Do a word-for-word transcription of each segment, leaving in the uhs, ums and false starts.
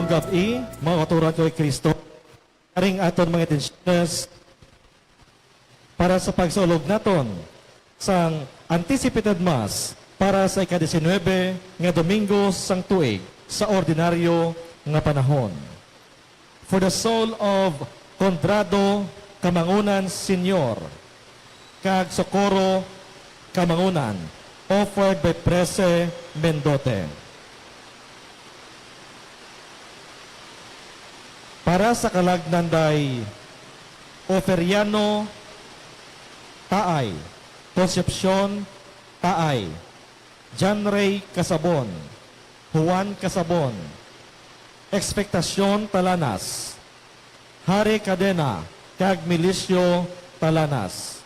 Gab-i, mga kauturan ko kay Kristo, karing aton mga intensyones para sa pagsaulog naton sang anticipated Mass para sa ika-diecinuebe nga Domingo sang tuig sa ordinaryo nga panahon. For the soul of Condrado Kamangunan Senior kag Socorro Kamangunan, offered by Prese Mendote. Para sa kalag nanday Oferiano Taay, Concepcion Taay, John Ray Casabon, Juan Casabon, Expectacion Talanas, Harry Cadena, kag Milicio Talanas.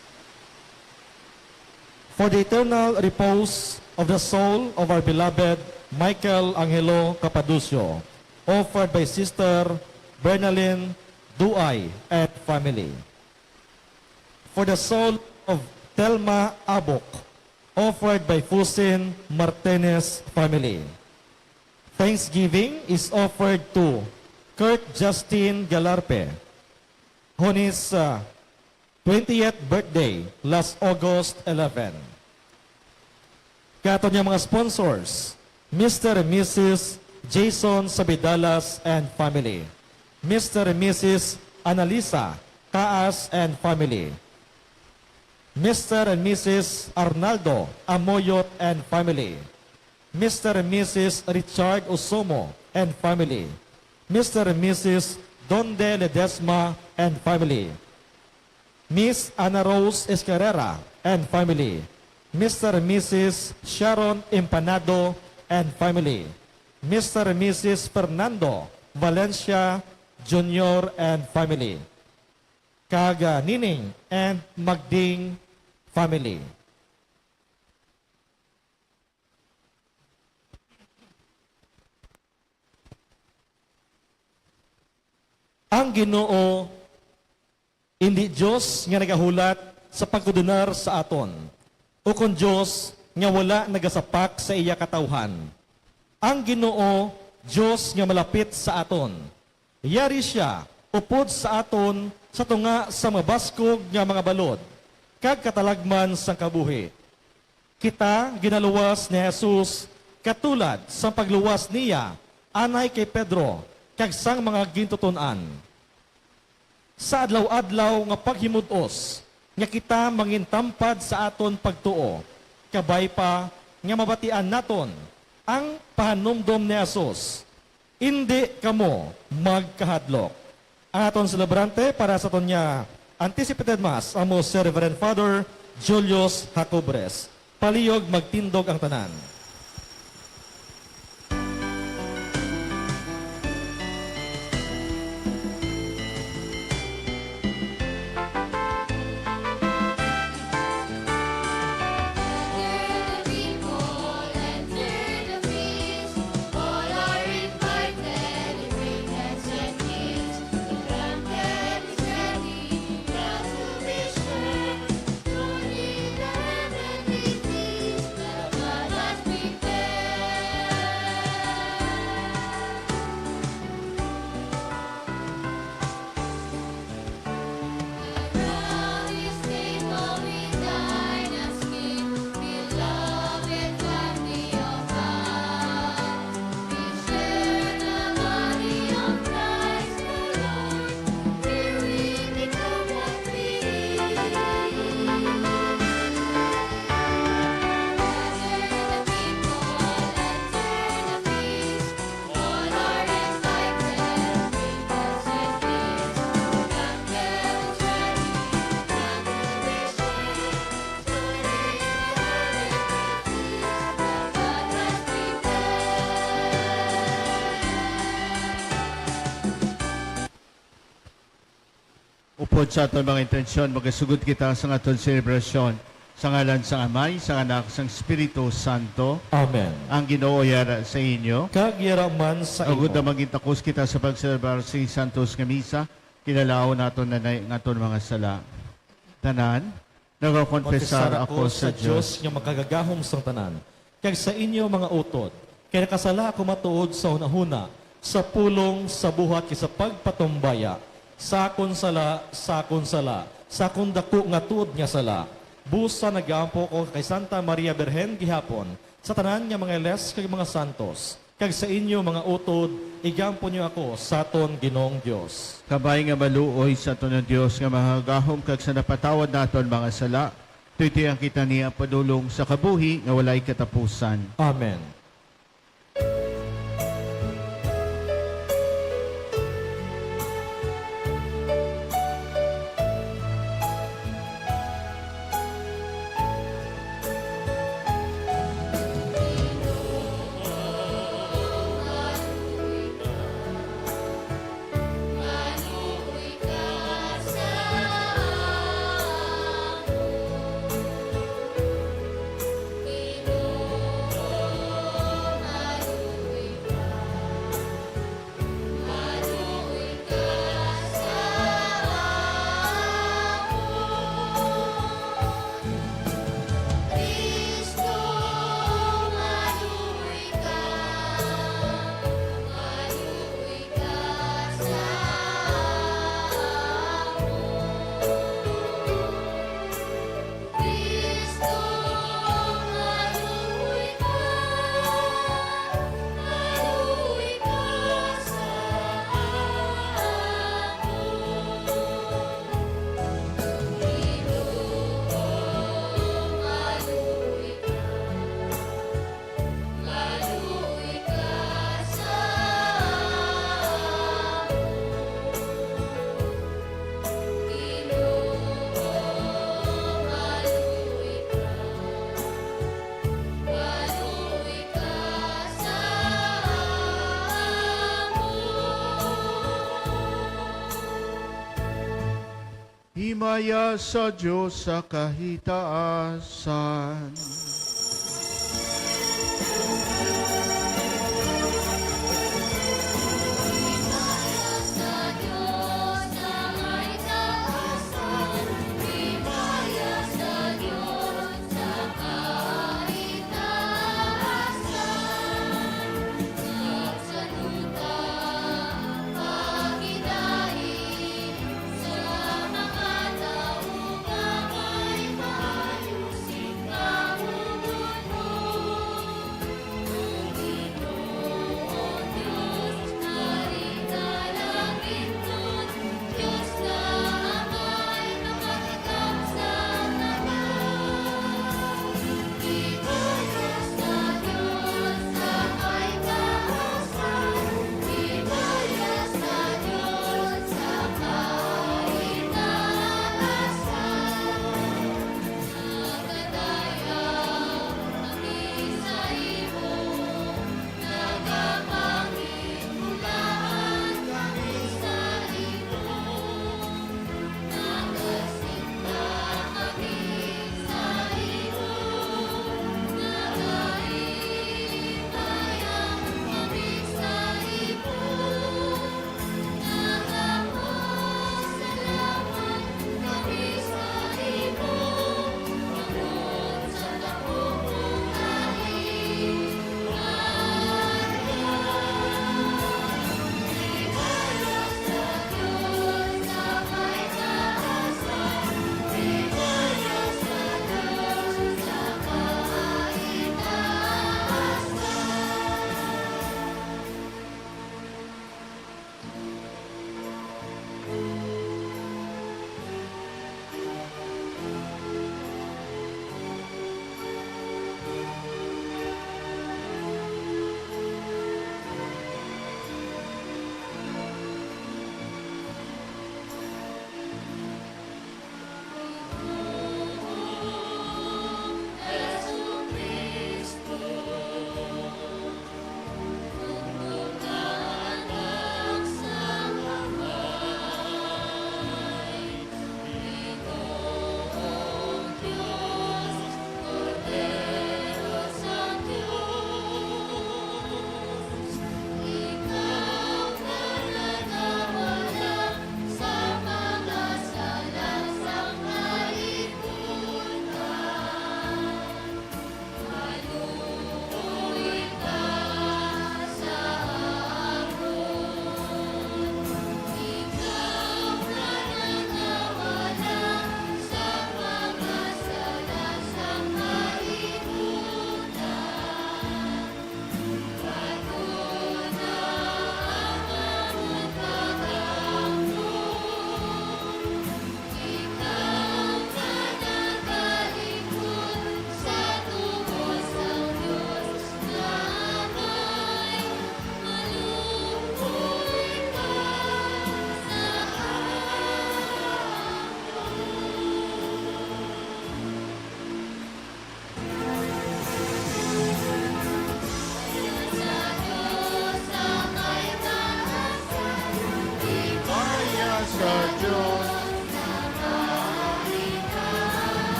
For the eternal repose of the soul of our beloved Michael Angelo Capadocio, offered by Sister Bernalyn Duay and family. For the soul of Telma Abok, offered by Fusin Martinez family. Thanksgiving is offered to Kurt Justin Galarpe on his, uh, twentieth birthday last August eleven. Kag aton nga mga sponsors, Mister and Missus Jason Sabidalas and family, Mister and Missus Analisa Caas and family, Mister and Missus Arnaldo Amoyot and family, Mister and Missus Richard Usomo and family, Mister and Missus Donde Ledesma and family, Miss Ana Rose Escarrera and family, Mister and Missus Sharon Empanado and family, Mister and Missus Fernando Valencia Junior and family, kag, ah, Nining and Magding family. Ang Ginoo indi Dios nga nagahulat sa pagkondenar sa aton, ukon Dios nga wala nagasapak sa iya katawuhan. Ang Ginoo Dios nga malapit sa aton. Yari sia upod sa aton sa tunga sa mabaskog nga mga balod kag katalagman sang kabuhi. Kita ginaluwas ni Jesus katulad sang pagluwas niya anay kay Pedro kag sang mga gintuton-an. Sa adlaw-adlaw nga paghimud-os nga kita mangintampad sa aton pagtuo, kabay pa nga mabatian naton ang pahanumdom ni Jesus, "Indi kamo magkahadlok." Ang aton selebrante para sa aton nga anticipated Mass amo si Reverend Father Julius Jacobres. Palihog magtindog ang tanan. Upod sa aton mga intensyon, magasugod kita sa aton selebrasyon. Sa ngalan sang Amay, sang Anak, sang Espiritu Santo. Amen. Ang Ginoo yara sa inyo. Kag yara man sa imo. Agud nga maging takos kita sa pagselebrar sa Santos nga Misa, kilalaon naton na ang aton mga sala. Tanan, nagakonfesar ako sa Dios nga makagagahom sang tanan, kag sa inyo, mga utod, kay nakasala ako matuod sa hunahuna, Sa pulong, sa buhat, kag sa pagpatumbaya, sa akon sala, sa akon sala, sa akon daku nga tuod nga sala, busa nagaampo ko kay Santa Maria Birhen gihapon, sa tanan nga mga iles kag mga santos, kag sa inyo, mga utod, igampo niyo ako sa aton Ginoong Dios. Kabay nga maluoy sa aton ang Dios nga makagahom kag sa napatawad naton mga sala, tuytoyan kita niya padulong sa kabuhi nga walay katapusan. Amen. Himaya sa Dios sa kahitaasan.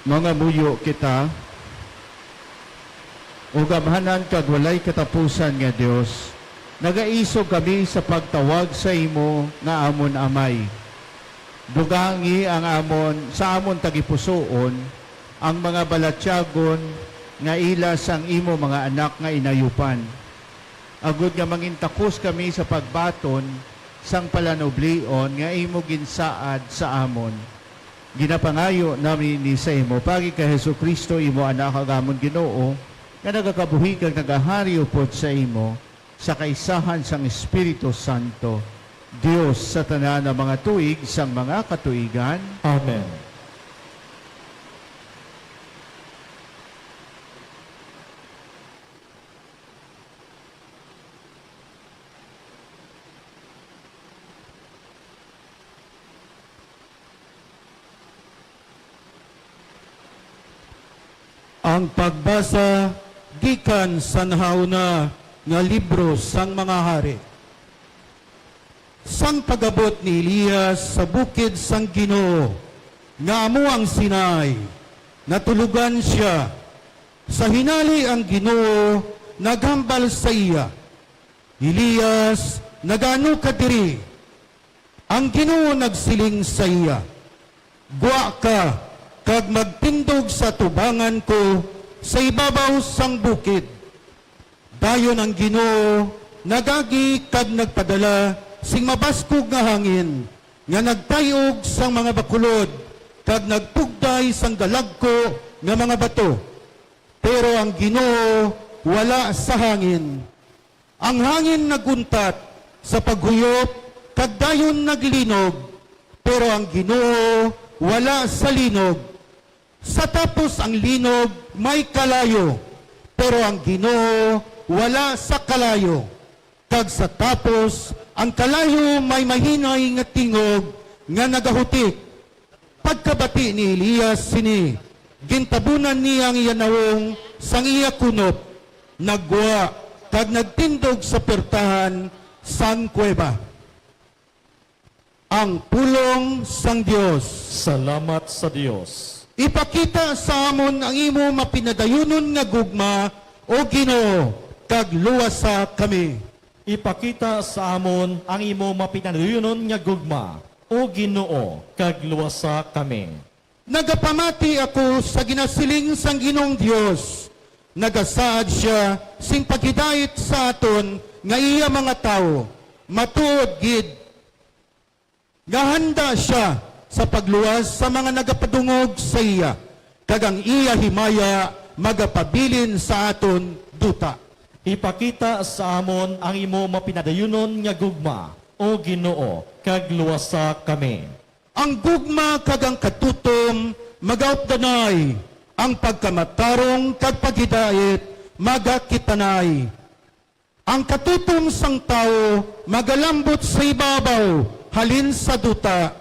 Mangamuyo kita. O gamhanan kag walay katapusan nga Dios, nagaisog kami sa pagtawag sa imo nga amon Amay. Dugangi ang amon, sa amon tagipusoon ang mga balatyagon nga ila sang imo mga anak nga inayupan, agod nga mangintakos kami sa pagbaton sang palanublion nga imo ginsaad sa amon. Ginapangayo namin ini sa imo, paagi kay Jesu-Cristo, imo Anak, kag amon Ginoo, nga nagakabuhi kag nagahari upod sa imo, sa kaisahan sang Espiritu Santo, Dios sa tanan nga mga tuig sang mga katuigan. Amen. Ang pagbasa gikan sa nahauna nga libro sang mga hari. Sang pag-abot ni Elias sa bukid sang Ginoo, nga amo ang Sinai, natulogan sia. Sa hinali ang Ginoo naghambal sa iya, "Elias, nagaano ka diri?" Ang Ginoo nagsiling sa iya, "Gwa ka kag magtindog sa atubangan ko sa ibabaw sang bukid." Dayon ang Ginoo nagagi kag nagpadala sing mabaskog nga hangin nga nagtay-og sang mga bakulod kag nagpugday sang dalagku nga mga bato. Pero ang Ginoo wala sa hangin. Ang hangin nag-untat sa paghuyop kag dayon naglinog, pero ang Ginoo wala sa linog. Sa tapos ang linog may kalayo, pero ang Ginoo wala sa kalayo. Kag sa tapos ang kalayo may mahinay nga tingog nga nagahutik. Pagkabati ni Elias sini, gintabunan niya ang iya nawong sang iya kunop, naggwa, kag nagtindog sa puwertahan sang kuweba. Ang pulong sang Dios. Salamat sa Dios. Ipakita sa amon ang imo mapinadayunon nga gugma, O Ginoo, kag luwasa kami. Ipakita sa amon ang imo mapinadayunon nga gugma, O Ginoo, kag luwasa kami. Nagapamati ako sa ginasiling sang Ginoong Dios. Nagasaad sia sing paghidait sa aton nga iya mga tawo. Matuod gid nga handa sia sa pagluwas sa mga nagapadungog sa iya, kag ang iya himaya magapabilin sa aton duta. Ipakita sa amon ang imo mapinadayunon nga gugma, O Ginoo, kag luwasa kami. Ang gugma kag ang katutom magaupdanay, ang pagkamatarong kag paghidait magakitanay. Ang katutom sang tawo magalambot sa ibabaw halin sa duta,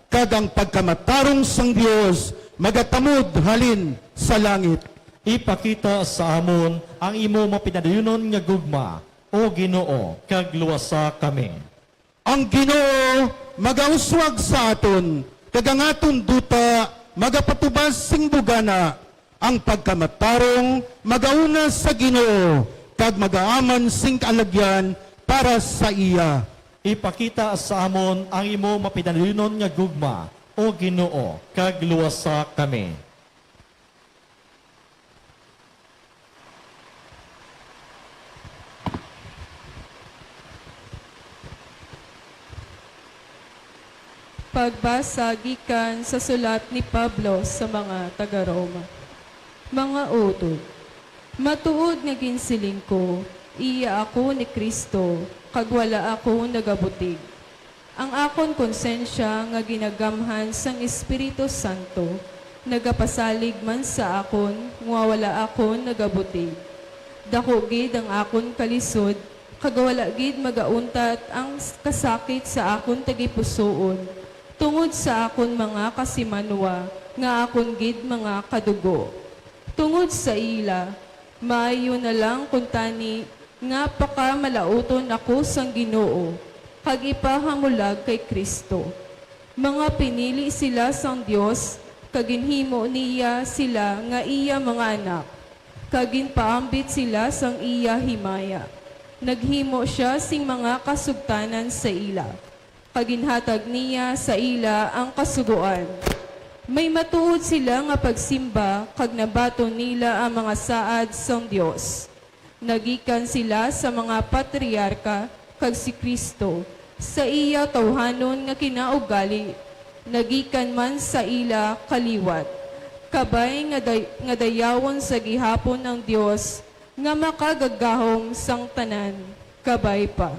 kag ang pagkamatarong sang Dios magatamod halin sa langit. Ipakita sa amon ang imo mapinadayunon nga gugma, O Ginoo, kag luwasa kami. Ang Ginoo magauswag sa aton, kag ang aton duta magapatubas sing bugana. Ang pagkamatarong magauna sa Ginoo, kag magaaman sing kaalagyan para sa iya. Ipakita sa amon ang imo mapinadayunon nga gugma, O Ginoo, kag luwasa kami. Pagbasa gikan sa sulat ni Pablo sa mga taga-Roma. Mga utod, matuod nga ginsiling ko, iya ako ni Cristo, kag wala ako nagabutig. Ang akon konsensya nga ginagamhan sang Espiritu Santo nagapasalig man sa akon nga wala ako nagabutig. Daku gid ang akon kalisod, kag wala gid magauntat ang s-, kasakit sa akon tagipusoon, tungod sa akon mga kasimanwa nga akon gid mga kadugo. Tungod sa ila, maayo na lang kuntani nga pakamalauton ako sang Ginoo, kag ipahamulag kay Cristo. Mga pinili sila sang Dios kag ginhimo niya sila nga iya mga anak, kag ginpaambit sila sang iya himaya. Naghimo sia sing mga kasugtanan sa ila, kag ginhatag niya sa ila ang Kasugoan. May matuod sila nga pagsimba, kag nabaton nila ang mga saad sang Dios. Nagikan sila sa mga patriarka, kag si Cristo, sa iya tawhanon nga kinaugali, nagikan man sa ila kaliwat, kabay nga day-, nga dayawon sa gihapon ang Dios nga makagagahom sang tanan. Kabay pa.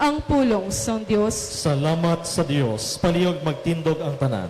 Ang pulong sang Dios. Salamat sa Dios. Palihog magtindog ang tanan.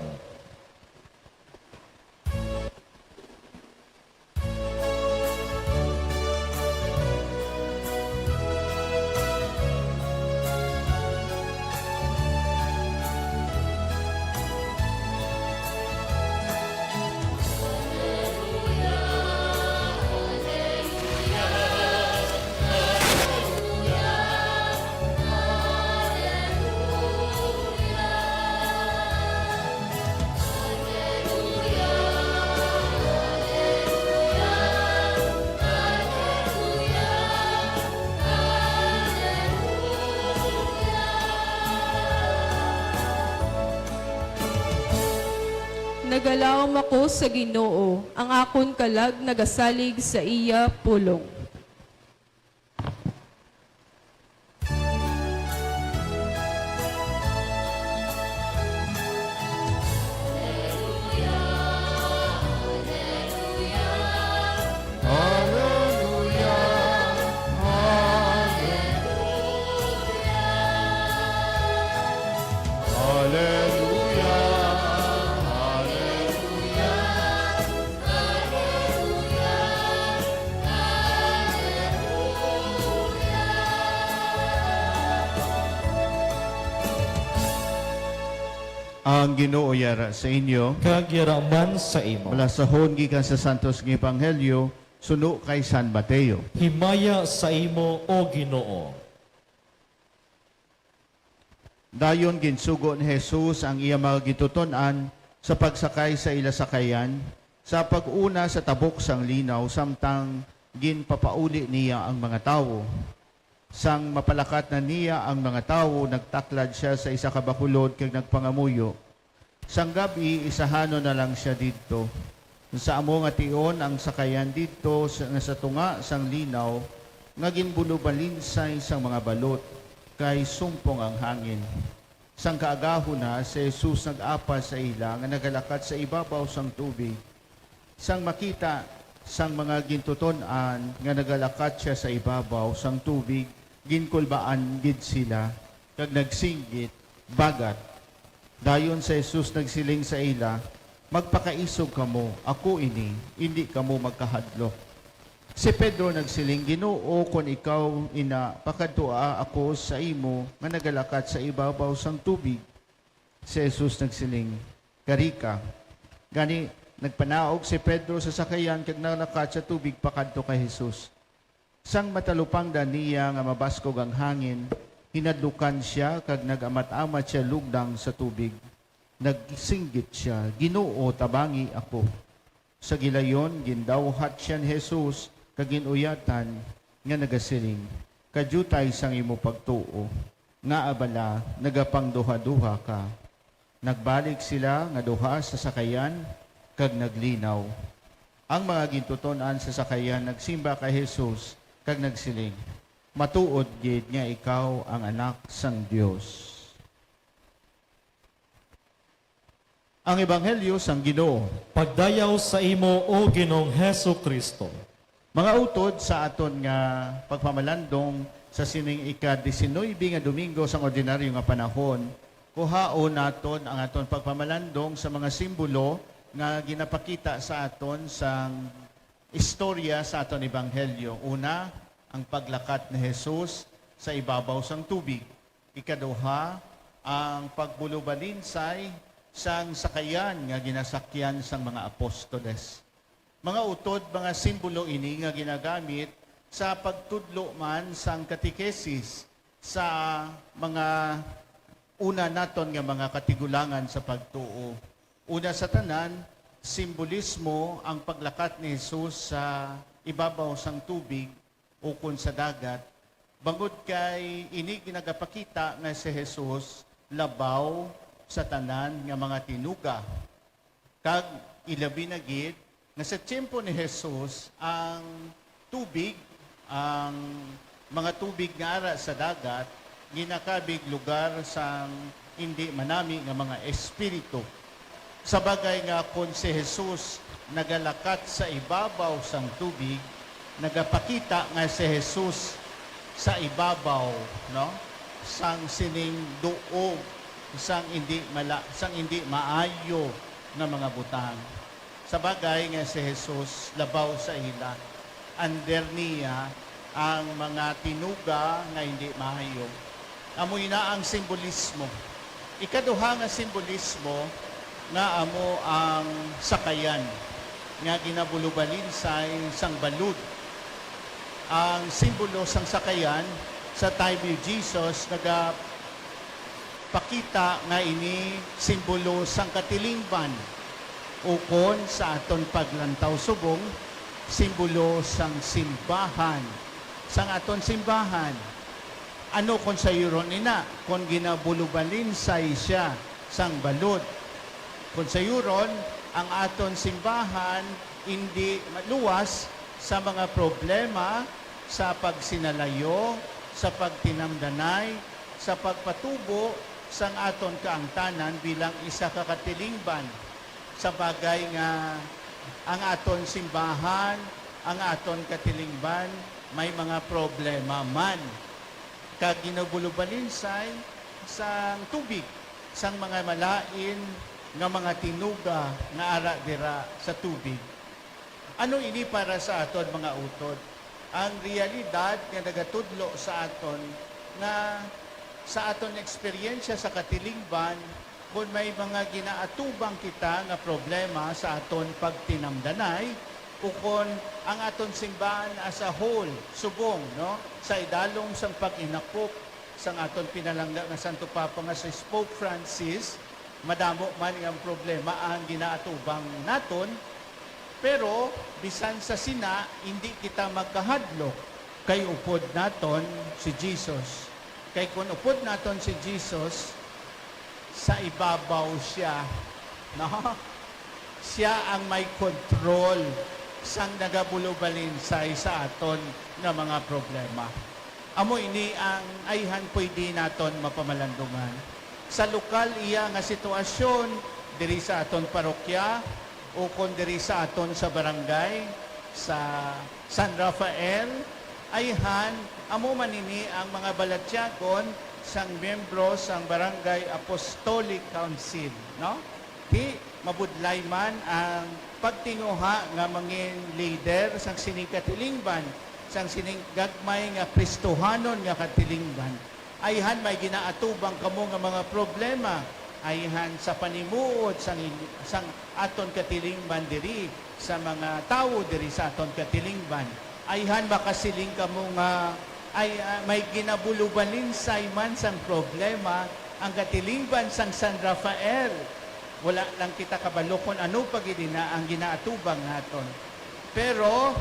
Nagalaom ako sa Ginoo, ang akon kalag nagasalig sa iya pulong. Hallelujah, hallelujah, hallelujah, hallelujah. Ang Ginoo yara sa inyo. Kag yara man sa imo. Balasahon gikan sa Santos nga Ebanghelyo suno kay San Mateo. Himaya sa imo, O Ginoo. Dayon ginsugo ni Jesus ang iya mga gintuton-an sa pagsakay sa ila sakayan, sa pag-una sa tabok sang linaw, samtang ginpapauli niya ang mga tawo. Sang mapalakat na niya ang mga tawo, nagtaklad sia sa isa ka bakulod kag nagpangamuyo, "Sang gab-i, isahanon na lang sia didto. Sa amo nga tion ang sakayan didto sa, nga sa tunga sang linaw nga ginbulobalinsay sang mga balot, kay sumpong ang hangin." Sang kaagahon na, si Jesus nag-apas sa ila nga nagalakat sa ibabaw sang tubig. Sang makita sang mga gintuton-an nga nagalakat sia sa ibabaw sang tubig, ginkulbaan gid sila, kag nagsinggit, "Bagat." Dayon si Jesus nagsiling sa ila, "Magpakaisog kamo, ako ini, indi kamo magkahadlok." Si Pedro nagsiling, "Ginoo, kon ikaw ina, pakadtoa ako sa imo nga nagalakat sa ibabaw sang tubig." Si Jesus nagsiling, "Kari ka." Gani, nagpanaog si Pedro sa sakayan kag nalakat sa tubig pakadto kay Jesus. Sang matalupangdan niya nga mabaskog ang hangin, hinadlukan sia kag nag-amat-amat sia lugdang sa tubig. Nagsinggit sia, "Ginoo, tabangi ako." Sa gilayon, gindawhat sia ni Jesus kag gin-uyatan nga nagasiling, "Kadiutay sang imo pagtuo, ngaa bala nagapangduhaduha ka?" Nagbalik sila nga duha sa sakayan kag naglinaw. Ang mga gintuton-an sa sakayan nagsimba kay Jesus kag nagsiling, "Matuod gid nga ikaw ang Anak sang Dios." Ang Ebanghelyo sang Ginoo. Pagdayaw sa imo, O Ginoong Jesu-Cristo. Mga utod, sa aton nga pagpamalandong sa sining ika-disinuybe nga Domingo sang ordinaryo nga panahon, kuhaon naton ang aton pagpamalandong sa mga simbolo nga ginapakita sa aton sang istorya sa aton ebanghelyo. Una, ang paglakat ni Jesus sa ibabaw sang tubig. Ikaduha, ang pagbulobalinsay sang sakayan nga ginasakyan sang mga apostoles. Mga utod, mga simbolo ini nga ginagamit sa pagtudlo man sang katekesis sa mga una naton nga mga katigulangan sa pagtuo. Una sa tanan, simbolismo ang paglakat ni Jesus sa ibabaw sang tubig ukon sa dagat, bangod kay ini nagapakita nga si Jesus labaw sa tanan nga mga tinuga, kag ilabi na gid nga sa tiyempo ni Jesus ang tubig, ang mga tubig nga ara sa dagat, ginakabig lugar sang indi manami nga mga espiritu. Sa bagay nga kon si Jesus nagalakat sa ibabaw sang tubig, nagapakita nga si Jesus sa ibabaw, no, sang sining duog, sang indi mala-, sang indi maayo nga mga butang. Sa bagay nga si Jesus labaw sa ila, under niya ang mga tinuga nga hindi maayo. Amo ina ang simbolismo. Ikaduha nga simbolismo nga amo ang sakayan nga ginabulubalinsay sang balod. Ang simbolo sang sakayan sa time ni Jesus naga pakita nga ini simbolo sang katilingban, ukon sa aton paglantaw subong, simbolo sang simbahan, sang aton simbahan. Ano kon sayuron ina, kon ginabulubalinsay sia sang balod? Kon sayuron, ang aton simbahan indi maluwas sa mga problema sa pagsinalayo, sa pagtinamdanay, sa pagpatubo sang aton kaangtanan bilang isa ka katilingban, sa bagay nga ang aton simbahan, ang aton katilingban may mga problema man, kag ginabulubalinsay sang tubig, sang mga malain nga mga tinuga nga ara dira sa tubig. Ano ini para sa aton mga utod? Ang realidad nga nagatudlo sa aton nga sa aton eksperyensya sa katilingban, kon may mga ginaatubang kita nga problema sa aton pagtinamdanay, ukon ang aton simbahan as a whole, subong, no, sa idalom sang pag-inakop sang aton pinalangga nga Santo Papa nga si Pope Francis, madamo man nga ang problema ang ginaatubang naton, pero bisan sa sina, indi kita magkahadlok, kay upod naton si Jesus. Kay kon upod naton si Jesus, sa ibabaw sia, no? Sia ang may kontrol sang nagabulubalinsay sa aton nga mga problema. Amo ini ang ayhan pwede naton mapamalandungan. Sa lokal iya nga sitwasyon, diri sa aton parokya, ukon diri sa aton sa barangay, sa San Rafael, ayhan, amo man ini ang mga balatyagon sang miyembro sang Barangay Apostolic Council, no? Ti, mabudlay man ang pagtinguha nga mangin leader sang sining katilingban, sang sining gagmay nga Kristohanon nga katilingban. Ayhan may ginaatubang kamo nga mga problema, ayhan sa panimuot sang in-, sang aton katilingban diri, sa mga tawo diri sa aton katilingban. Ayhan makasiling kamo nga ay, ah, may ginabulubalinsay man sang problema ang katilingban sang San Rafael. Wala lang kita kabalo kon ano pa gid ina ang ginaatubang naton. Pero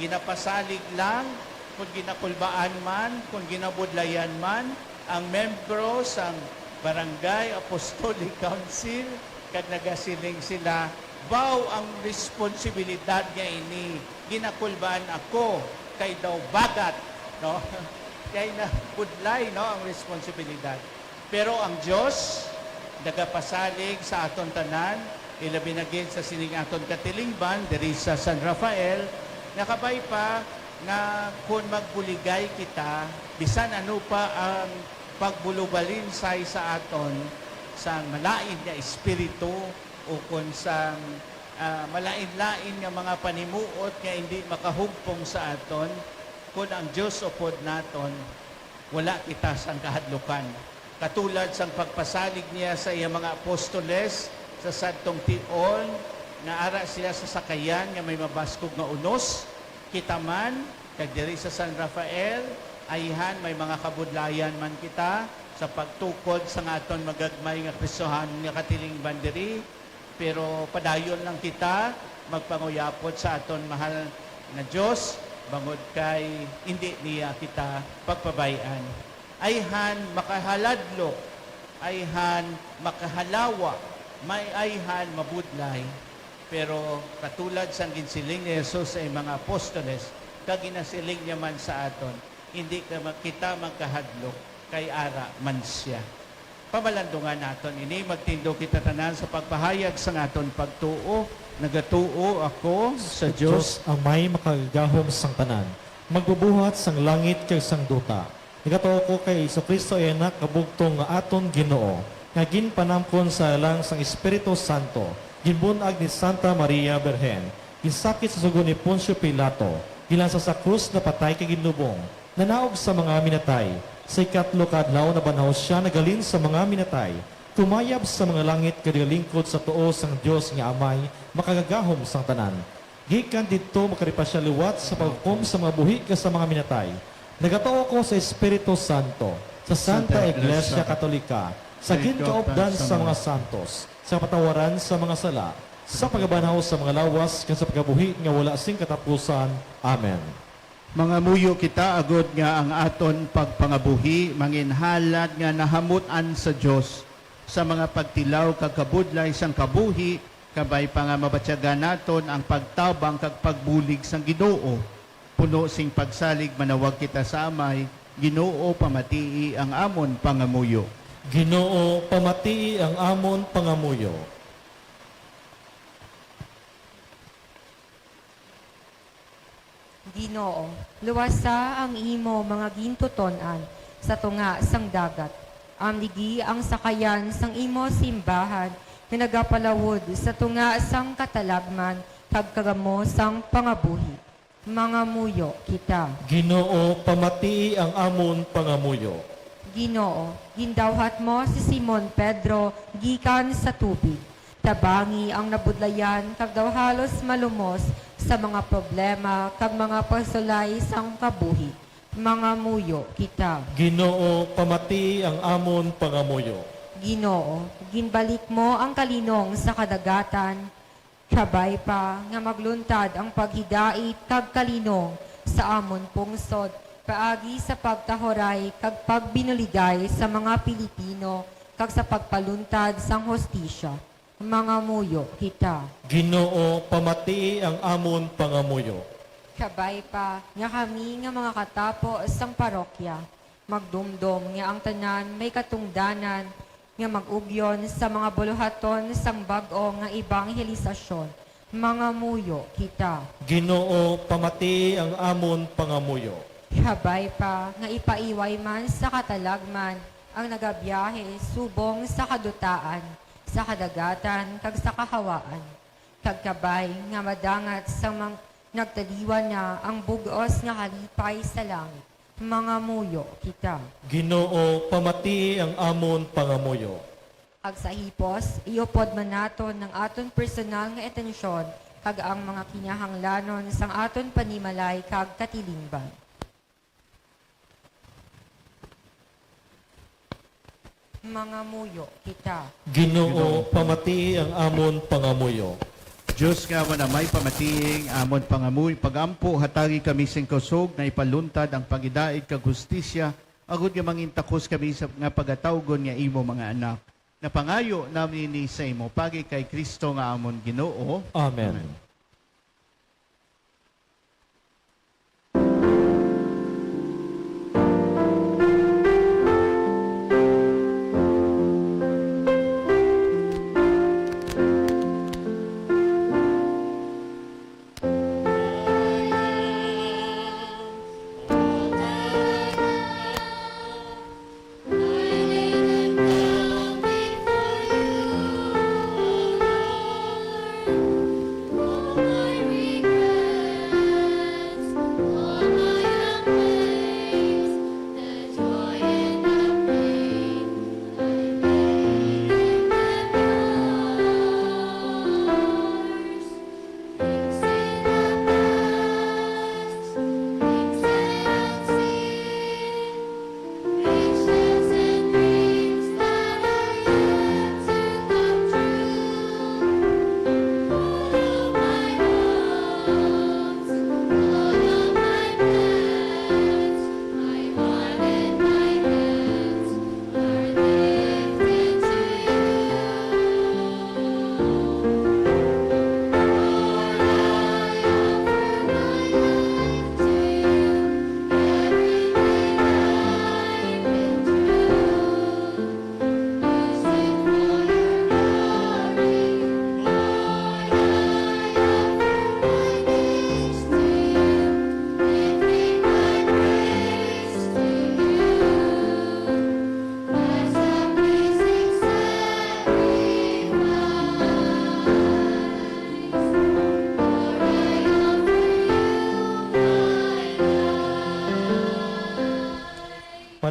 ginapasalig lang, kon ginakulbaan man, kon ginabudlayan man, ang membro sang Barangay Apostolic Council, kag nagasiling sila, "Baw ang responsibilidad nga ini, ginakulbaan ako, kay daw bagat," no? Kay nabudlay, no, ang responsibilidad. Pero ang Dios nagapasalig sa aton tanan, ilabi na gid sa sining aton katilingban diri sa San Rafael, nga kabay pa nga kon magbuligay kita, bisan ano pa ang pagbulubalinsay sa aton sang malain nga espiritu ukon sang, ah, malain-lain nga mga panimuot nga indi makahugpong sa aton, kon ang Dios upod naton, wala kita sang kahadlukan. Katulad sang pagpasalig niya sa iya mga apostoles sa sadtong tion, nga ara sila sa sakayan nga may mabaskog nga unos, kita man, kag diri sa San Rafael, ayhan may mga kabudlayan man kita sa pagtukod sang aton magagmay nga Kristohanon nga katilingban diri, Pero padayon lang kita magpanguyapot sa aton mahal nga Dios, bangod kay indi niya kita pagpabay-an. Ayhan makahaladlok, ayhan makahalawa, may ayhan mabudlay. Pero katulad sang ginsiling ni Jesus sa iyang mga apostoles, kag ginasiling niya man sa aton, hindi ka ma-, kita magkahadlok, kay ara man siya. Pamalandungan naton ini, magtindog kita tanan sa pagpahayag sang aton pagtuo. Nagatuo ako sa Dios, Dios ang may makagagahom sang tanan, magbubuhat sang langit kag sang duta. Nagatuo ko kay Jesu-Cristo iya Anak nga bugtong nga aton Ginoo, nga ginpanamkon sa lang sang Espiritu Santo, ginbun-ag ni Santa Maria Birhen, ginsakit sa sugo ni Poncio Pilato, ginlansa sa krus, napatay kag ginlubong, nanaog sa mga minatay. Sa ikatlo ka adlaw nabanhaw sia, naghalin sa mga minatay, kumayab sa mga langit kag nagalingkod sa tuo sang Dios nga Amay, makagagahom sang tanan. Gikan didto, makari pa sia liwat sa paghukom sa mga buhi kag sa mga minatay. Nagatuo ko sa Espiritu Santo, sa Santa Iglesia Katolika, sa ginkaupdan sa mga santos, sa kapatawaran sa mga sala, sa pagkabanhaw sa mga lawas, kag sa pagkabuhi nga wala sing katapusan. Amen. Mangamuyo kita agod nga ang aton pagpangabuhi manginhalad nga nahamut-an sa Dios, sa mga pagtilaw kag kabudlay sang kabuhi, kabay pa nga mabatyagan naton ang pagtabang kag pagbulig sang Ginoo. Puno sing pagsalig manawag kita sa Amay: Ginoo, pamatii ang amon pangamuyo. Ginoo, pamatii ang amon pangamuyo. Ginoo, luwasa ang imo mga gintuton-an sa tunga sang dagat. Amligi ang sakayan sang imo simbahan nga nagapalawod sa tunga sang katalagman kag kagamo sang pangabuhi. Mangamuyo kita. Ginoo, pamatii ang amon pangamuyo. Ginoo, gindawhat mo si Simon Pedro gikan sa tubig. Tabangi ang nabudlayan kag daw halos malumos sa mga problema kag mga pagsulay sang kabuhi. Mangamuyo kita. Ginoo, pamatii ang amon pangamuyo. Ginoo, ginbalik mo ang kalinong sa kadagatan, kabay pa nga magluntad ang paghidait kag kalinong sa amon pungsod paagi sa pagtahuray kag pagbinuligay sa mga Pilipino kag sa pagpaluntad sang hustisya. Mangamuyo kita. Ginoo, pamatii ang amon pangamuyo. Kabay pa nga kami nga mga katapo sang parokya magdumdom nga ang tanan may katungdanan nga mag-ugyon sa mga buluhaton sang bag-o nga ebanghelisasyon. Mangamuyo kita. Ginoo, pamatii ang amon pangamuyo. Kabay pa nga ipaiway man sa katalagman ang nagabiyahe subong sa kadutaan, sa kadagatan, kag sa kahawaan, kag kabay nga madangat sang mang-, nagtaliwan na ang bug-os nga kalipay sa langit. Mangamuyo kita. Ginoo, pamatii ang amon pangamuyo. Kag sa hipos, iupod man naton ang aton personal nga atensyon kag ang mga kinahanglanon sang aton panimalay kag katilingban. Mangamuyo kita. Ginoo, pamatii ang amon pangamuyo. Dios nga amon Amay, pamatii ang amon pangamuyo. Pag-ampo, hatagi kami sing kusog nga ipaluntad ang paghidait kag hustisya, agod nga mangintakos kami sa nga pagatawgon nga imo mga anak. Napangayo namin ini sa imo paagi kay Cristo nga amon Ginoo. Amen. Amen.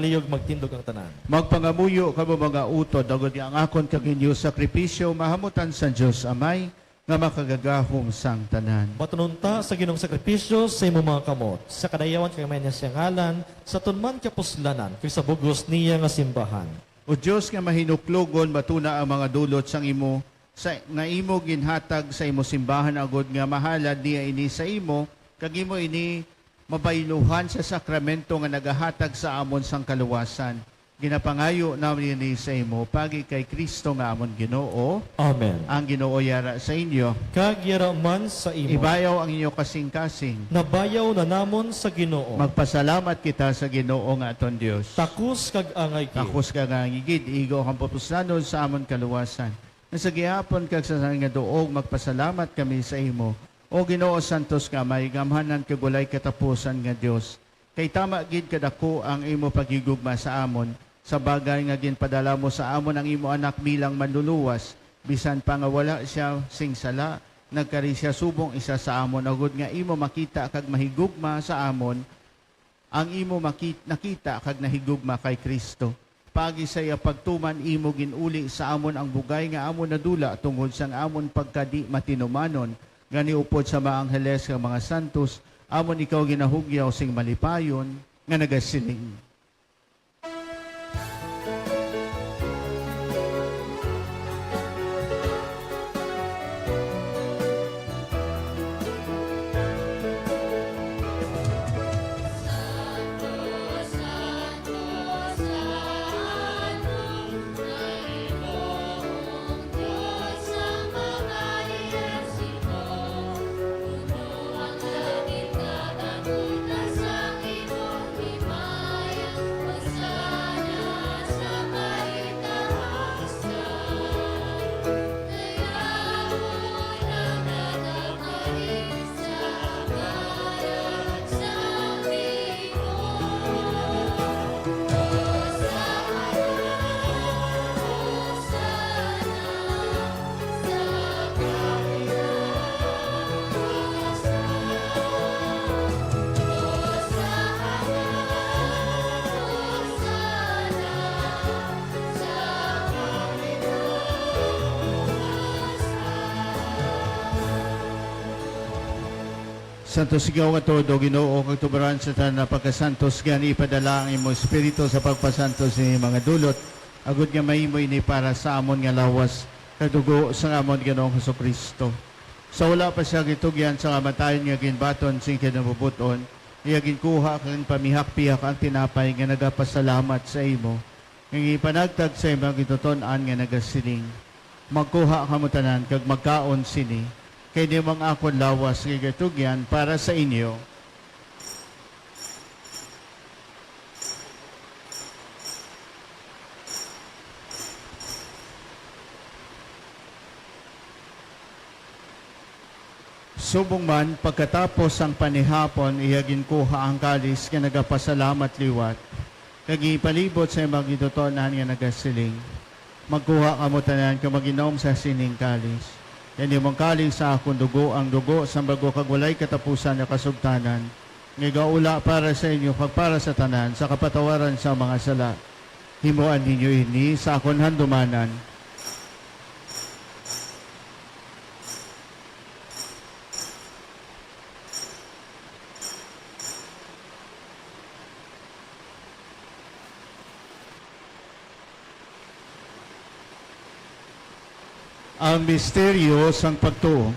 Ayog magtindog ang tanan. Magpangamuyo kamo, mga utod, agod nga ang akon kag inyo sakripisyo mahamutan sa Dios Amay nga makagagahom sang tanan. Batunon ta sa Ginoong sakripisyo sa imong mga kamot, sa kadayawan kag mahinasya ngalan, sa tunman kapuslanan, kag sa bug-os niya nga simbahan. O Dios nga mahinuklogon, batuna ang mga dulot sang imo, sa, nga imo ginhatag sa imo simbahan, agod nga mahalad niya ini sa imo, kag imo ini mabayluhan sa sakramento nga nagahatag sa amon sang kaluwasan. Ginapangayo namon ini sa imo, paagi kay Cristo nga amon Ginoo. Amen. Ang Ginoo yara sa inyo. Kag yara man sa imo. Ibayaw ang inyo kasing-kasing. Nabayaw na namon sa Ginoo. Magpasalamat kita sa Ginoo nga aton Dios. Takos kag angay gid. Takos kag angay gid, igo kang pupuslanon sa amon kaluwasan. Nga sa gihapon kag sa tanan nga duog magpasalamat kami sa imo, O Ginoo, santos nga Amay, gamhanan kag walay katapusan nga Dios. Kay tama gid kadako ang imo paghigugma sa amon, sa bagay nga ginpadala mo sa amon ang imo Anak bilang Manluluwas, bisan pa nga wala sia sing sala, nagkari sia subong isa sa amon, agod nga imo makita kag mahigugma sa amon ang imo maki-, nakita kag nahigugma kay Cristo. Paagi sa iya pagtuman, imo gin-uli sa amon ang bugay nga amon nadula tungod sang amon pagkadi-matinumanon, gani upod sa mga angheles kag mga santos, amon ikaw ginahugyaw sing malipayon nga nagasiling. Santos ikaw nga tuod, O Ginoo, kag tubaran sa tanan nga pagkasantos, gani ipadala ang imo Espiritu sa pagpasantos sini mga dulot, agod nga mahimo ini para sa amon nga lawas kag dugo sang amon Ginoong Jesu-Cristo. Sa wala pa sia gitugyan sa kamatayon nga ginbaton sing kinabubuton, iya ginkuha kag ginpamihak-pihak ang tinapay nga nagapasalamat sa imo, nga ginpanagtag sa imo gintuton-an nga nagasiling, "Magkuha kamo tanan kag magkaon sini, kay amo ang akon lawas nga ginatugyan para sa inyo." Subong man, pagkatapos sang panihapon, iya ginkuha ang kalis nga nagapasalamat liwat, kag ginpalibot sa imo gintuton-an nga nagasiling, "Magkuha kamo tanan kag mag-inom sa sining kalis. Kay amo ang kalis sa akon dugo, ang dugo sang bag-o kag walay katapusan nga kasugtanan, nga igaula para sa inyo kag para sa tanan sa kapatawaran sa mga sala. Himoa ninyo ini sa akon handumanan." Ang misteryo sang pagtuo.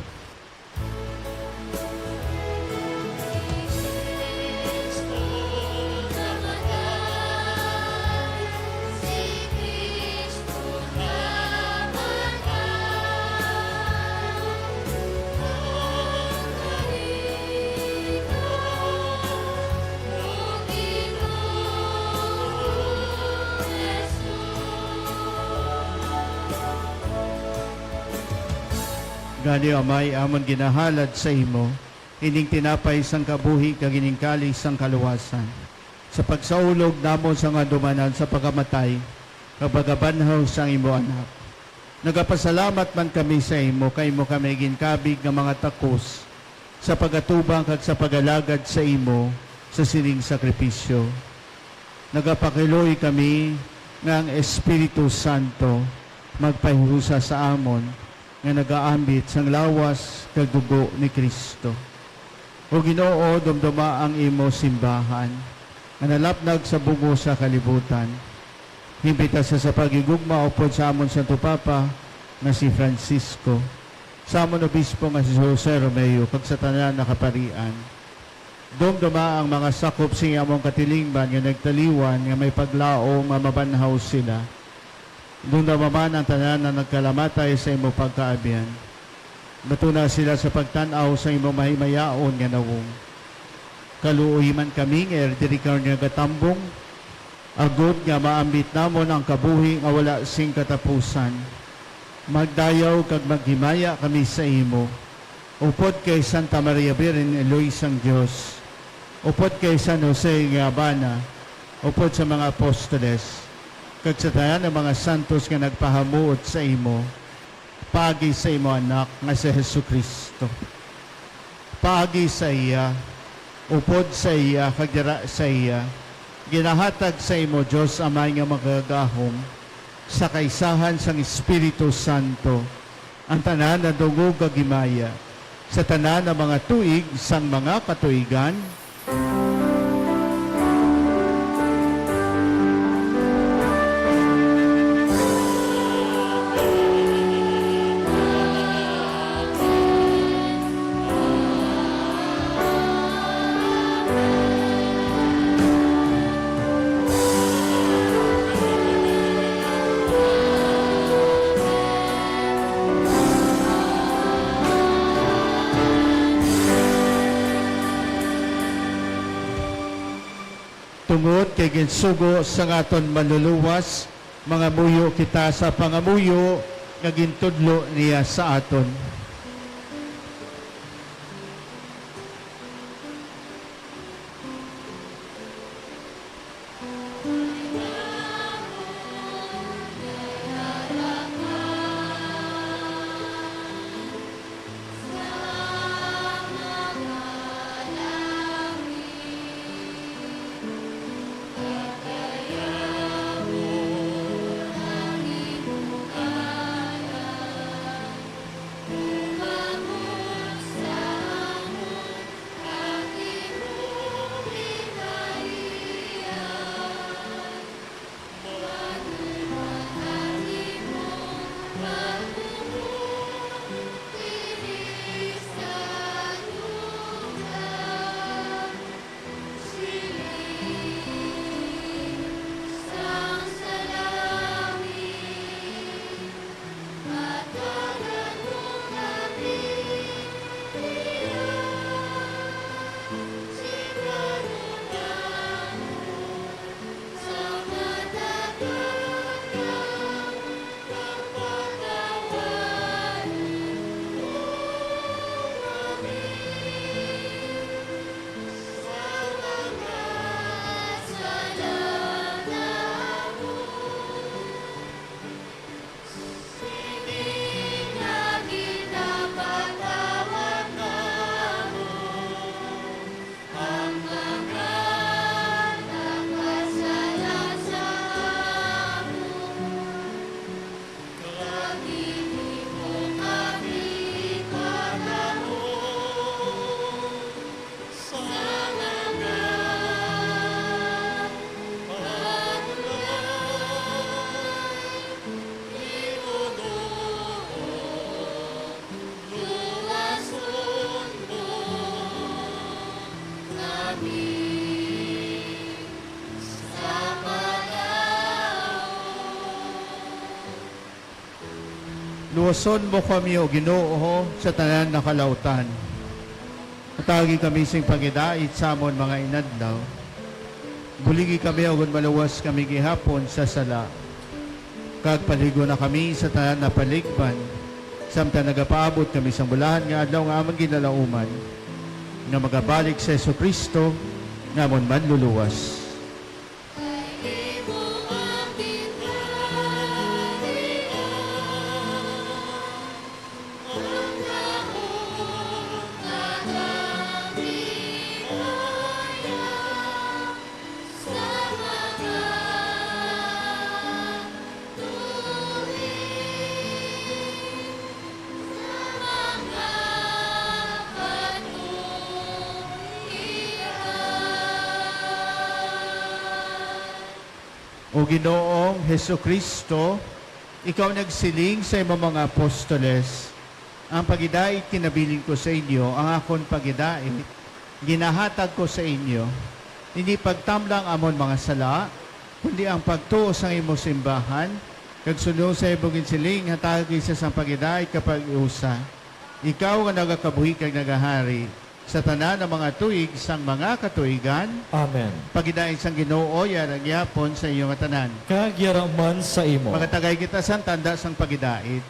Gani, Amay, amon ginahalad sa imo ining tinapay sang kabuhi kag ining kalis sang kaluwasan, sa pagsaulog namon sang handumanan sa pagkamatay kag pagkabanhaw sang imo Anak. Nagapasalamat man kami sa imo kay imo kami ginkabig nga mga takos sa pagatubang kag sa pagalagad sa imo sa sining sakripisyo. Nagapakiluoy kami nga ang Espiritu Santo magpahiusa sa amon nga nagaambit sang lawas kag dugo ni Cristo. O Ginoo, dumduma ang imo simbahan nga nalapnag sa bug-os sa kalibutan. Himpita sa, sa paghigugma upod sa amon Santo Papa nga si Francisco, sa amon obispo nga si Jose Romeo, kag sa tanan nga kaparian. Dumduma ang mga sakop sing among katilingban nga nagtaliwan nga may paglaom nga mabanhaw sila. Dumduma man ang tanan nga nagkalamatay sa imo pagkaabyan. Batuna sila sa pagtan-aw sa imo mahimayaon nga nawong. Kaluoy man kami nga diri ka nagatambong, agod nga maambit namon ang kabuhi nga wala sing katapusan. Magdayaw kag maghimaya kami sa imo, upod kay Santa Maria Birhen, Iloy sang Dios, upod kay San Jose nga bana, upod sa mga apostoles, kag sa tanan nga mga santos nga nagpahamuot sa imo, paagi sa imo Anak nga si Jesu-Cristo. Paagi sa iya, upod sa iya, kag dira sa iya, ginahatag sa imo, Dios Amay nga Makagagahom, sa kaisahan sang Espiritu Santo, ang tanan nga dungog kag himaya, sa tanan nga mga tuig sang mga katuigan. Tungod kay ginsugo sang aton Manluluwas, mangamuyo kita sa pangamuyo nga gintudlo niya sa aton. Luwason mo kami, O Ginoo, sa tanan nga kalautan. Hatagi kami sing pangidait sa amon mga inadlaw. Buligi kami, agod maluwas kami gihapon sa sala. Kag paligo na kami sa tanan nga paligban, samtang nagapaabot kami sang bulahan nga adlaw nga amon ginalauman, nga magabalik si Jesu-Cristo nga amon Manluluwas. O Ginoong Jesu-Cristo, ikaw nagsiling sa imong mga apostoles, "Ang pagidait kinabilin ko sa inyo, ang akon pagidait ginahatag ko sa inyo. Hindi pagtamla ang amon mga sala, kundi ang pagtuo sang imo simbahan, kag suno sa imo ginsiling, hatagi sa sang pagidait kapag-usa. Ikaw nga nagakabuhi kag nagahari sa tanan nga mga tuig sang mga katuigan." Amen. Pagidait sang Ginoo yara gihapon sa inyo nga tanan. Kag yara man sa imo. Magatagay kita sang tanda sang pagidait.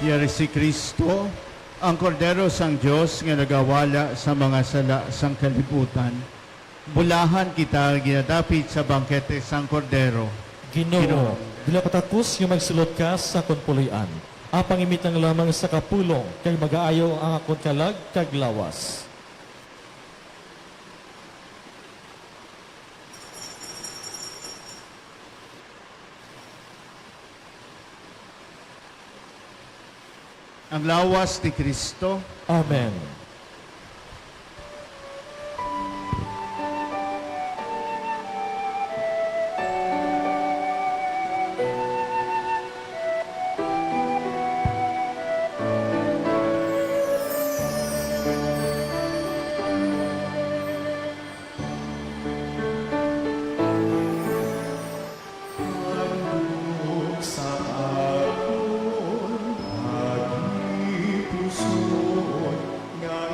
Yari si Cristo, ang Kordero sang Dios nga nagawala sa mga sala sang kalibutan. Bulahan kita nga ginadapit sa bangkete sang Kordero. Ginoo, Ginoo, dili ako takos nga magsulod ka sa akon puloy-an. Apang imita lang lamang sa kapulong, kag magaayo ang akon kalag kag lawas. Ang lawas ni Cristo. Amen. Ang buhok sa akon nagipuson nga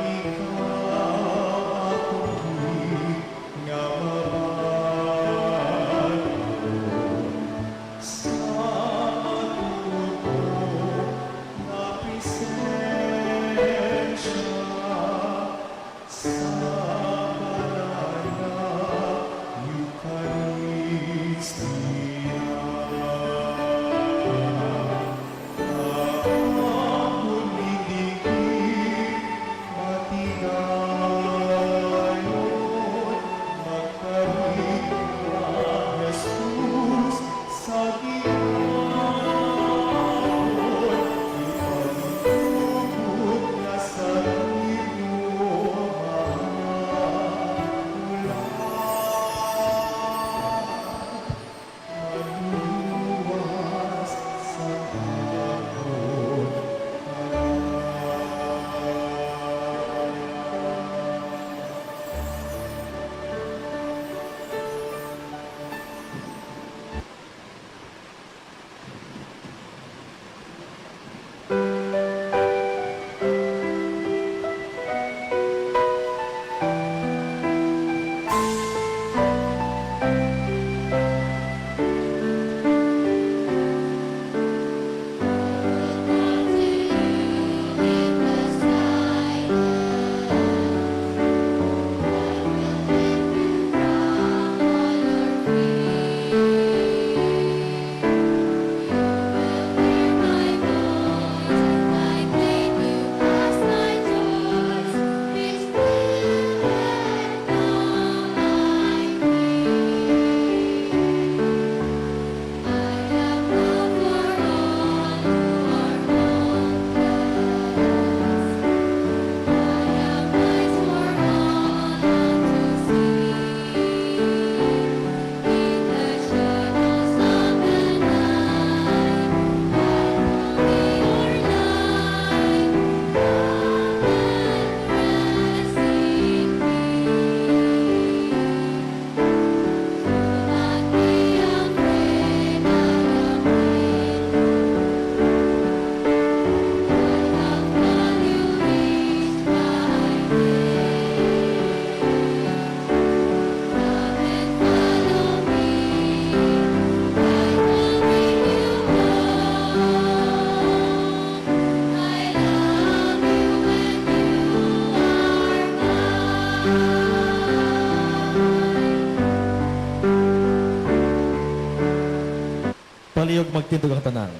Ayog magtindog ang tanan.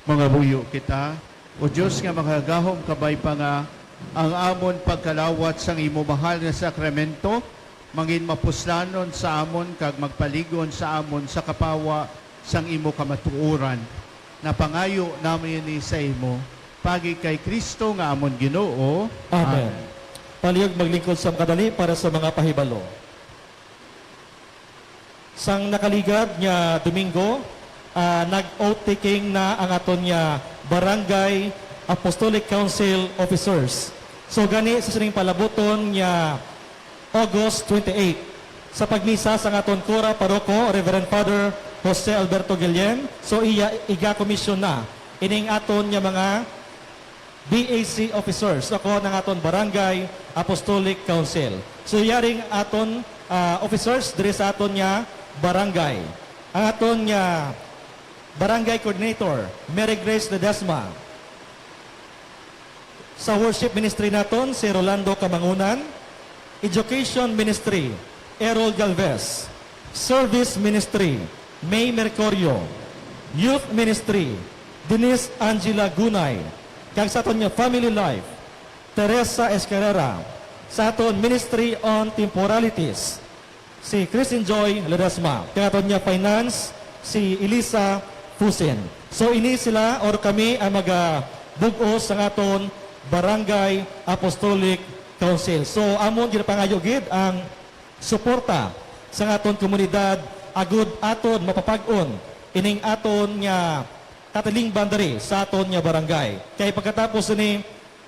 Mangabuyo kita. O Dios nga makagagahom, kabay pa nga ang amon pagkalawat sang imo mahal nga sakramento mangin mapuslanon sa amon kag magpalig-on sa amon sa kapawa sang imo kamatuoran. Napangayo namon ini sa imo, paagi kay Cristo nga amon Ginoo. Amen. Amen. Palihog maglingkod sa makadali para sa mga pahibalo. Sang nakaligad nga Domingo, ah, nag-oath taking na ang aton nga Barangay Apostolic Council officers. So, gani sa sining palabuton nga August twenty-eight, sa pagmisa sang aton kura paroko, Reverend Father Jose Alberto Guillen, so iya igakomisyon na ining aton nga mga B A C officers, ako ang aton Barangay Apostolic Council. So, yaring aton, ah, officers diri sa aton nga barangay. Ang aton nga barangay coordinator, Mary Grace Ledesma. Sa worship ministry naton, si Rolando Kamangunan. Education Ministry, Errol Galvez. Service Ministry, May Mercurio. Youth Ministry, Denise Angela Gunay. Kag sa aton nga family life, Teresa Escarrera. Sa aton Ministry on Temporalities, si Christine Joy Ledesma. Kag aton nga finance, si Elisa Fusin. So, ini sila or kami ang magabug-os sa aton Barangay Apostolic Council. So, amon ginapangayo gid ang suporta sa aton komunidad agud aton mapapag-on ining aton nga katilingban diri sa aton nga barangay. Kay pagkatapos ini,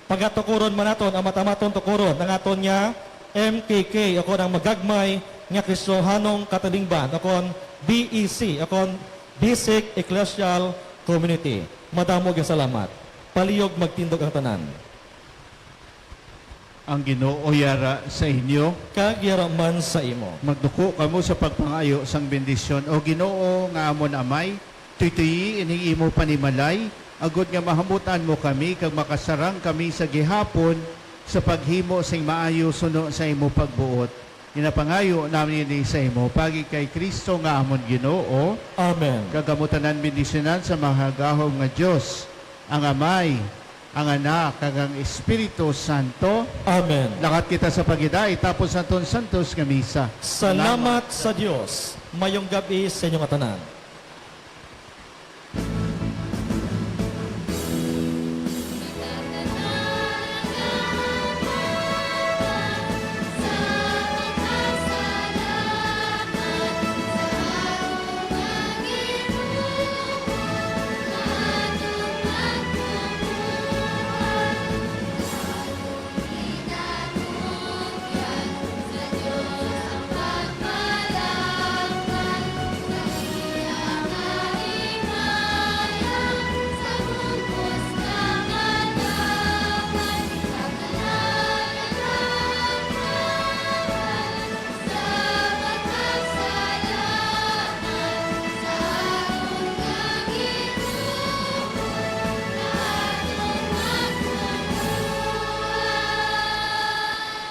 pagatukuron man naton ang matamaton tukuron ang aton nga M K K, o kon ang Magagmay nga Kristohanong Katilingban, o kon B E C, o kon Basic Ecclesial Community. Madamo nga salamat. Palihog magtindog ang tanan. Ang Ginoo yara sa inyo. Kag yara man sa imo. Magduko kamo sa pagpangayo sang bendisyon. O Ginoo nga amon Amay, tuytoyi ining imo panimalay, agod nga mahamut-an mo kami kag makasarang kami sa gihapon sa paghimo sing maayo suno sa imo pagbuot. Ginapangayo namin ini sa imo, paagi kay Cristo nga amon Ginoo. Amen. Kag kamo tanan bendisyonan sa makagagahom nga Dios, ang Amay, ang Anak, kag ang Espiritu Santo. Amen. Lakat kita sa paghidait, tapos anton santos nga misa. Salamat sa Dios. Mayong gab-i sa inyo nga tanan.